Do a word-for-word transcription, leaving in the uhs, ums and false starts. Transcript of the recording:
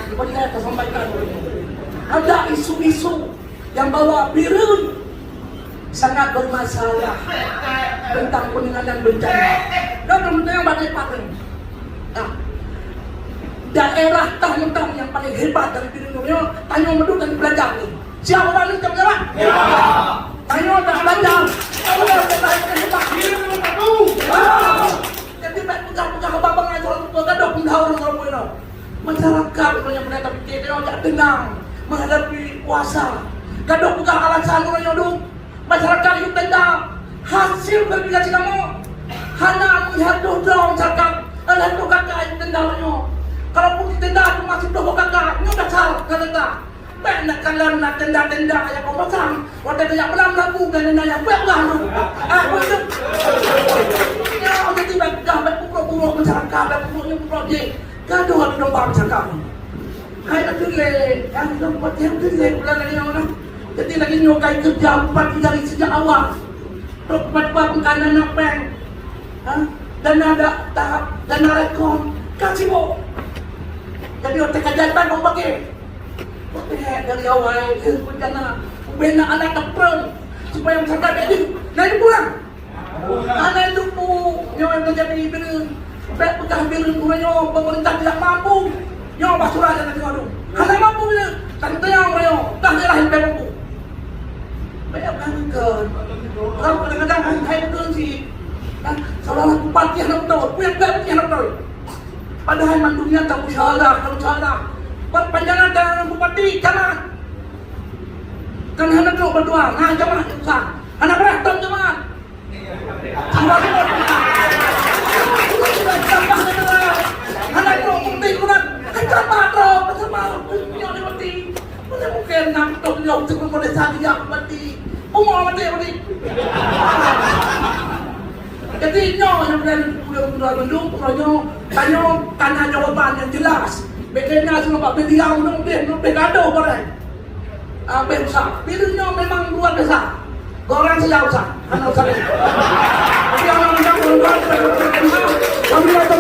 Bagaimana saya sampaikan, ada isu-isu yang bahwa Bireuen sangat bermasalah tentang penanganan bencana. Dan kemudian yang paling penting, nah, daerah Tahngon yang paling hebat dari Bireuen nyoe, tanyoe meudong dan belajar ni. Siap orang ni, siap jalan? Ya. Tanyoe tak belajar. Siap orang yang paling hebat. Bireuen nyoe satu. Ah. Jadi, baik peugah-peugah abang-abang, gadoh pun dah ureueng-ureueng. Masyarakat uroe nyoe mulai tapike, tanyoe jak teunang menghadapi puasa. Gadoh peugah alasan uroe nyoe dum. Masyarakat yue tenda hasil verifikasi kamoe hana meulihat dua droe masyarakat, eh, dua kakak yue tenda uroe nyoe. Kalaupun tenda cuma siplôh kakak, nyoe dasar ka tenda. Bèk na kalon na tenda-tenda nyang ka pasang. Watèe geujak beulam lampu dan laén-laén, bèk beulam tu. Ah, beutôi. Ya, jadi bèk dah, bèk pukul buruk masyarakat, bèk pukul ni pukul dia. Gadoh adu domba masyarakat. Hai adu lé, yang domba dia adu lé, bulan lagi nyoe lah. Jadi lagi nyoe kai kerja bupati dari sejak awal. Trok bupati bukan anak pèng. Ha? Dana dak tahap, dana rekon. Ka sibuk. Jadi otak kajatan kau pakai. Tapi dari awal ke bencana, bina anak kepreng supaya masyarakat jadi naik pulang. Anak itu pu, nyoe yang terjadi Bireuen. Bèk peugah Bireuen uroe nyoe pemerintah tidak mampu. Nyoe basura dan tengok tu. Hana mampu Bireuen. Tapi tengok uroe nyoe, dah daerah yang mampu. Bèk kan ke. Kalau kadang-kadang kan saya betul sih. Kan, seolah-olah bupati hana betul. Punya bèk bupati hana betul. Padahai mandum nyan tamusyawarah, tamusyawarah. Buat panjangan dan bupati, jangan. Kan hana trok bantuan. Nah, jamaah susah. Hana berat, tom jamaah. Hana trok bukti kurang. Kan jamaah trok, sama. Punya bupati. Mana mungkin nak trok dia untuk bupati. Umur mati, mati. Jadi, nyoe nyang keunan ulôn, ulôn bandum, uroe nyoe, tanyoe kana jawaban nyang jelas. Bèk keunan cuma bak media, ulôn deh, ulôn deh gadoh barang. Ah, bèk usah. Bireuen nyoe memang luar biasa. Goreng saja usah, hana usah lé. Tapi aneuk muda, ulôn, kami akan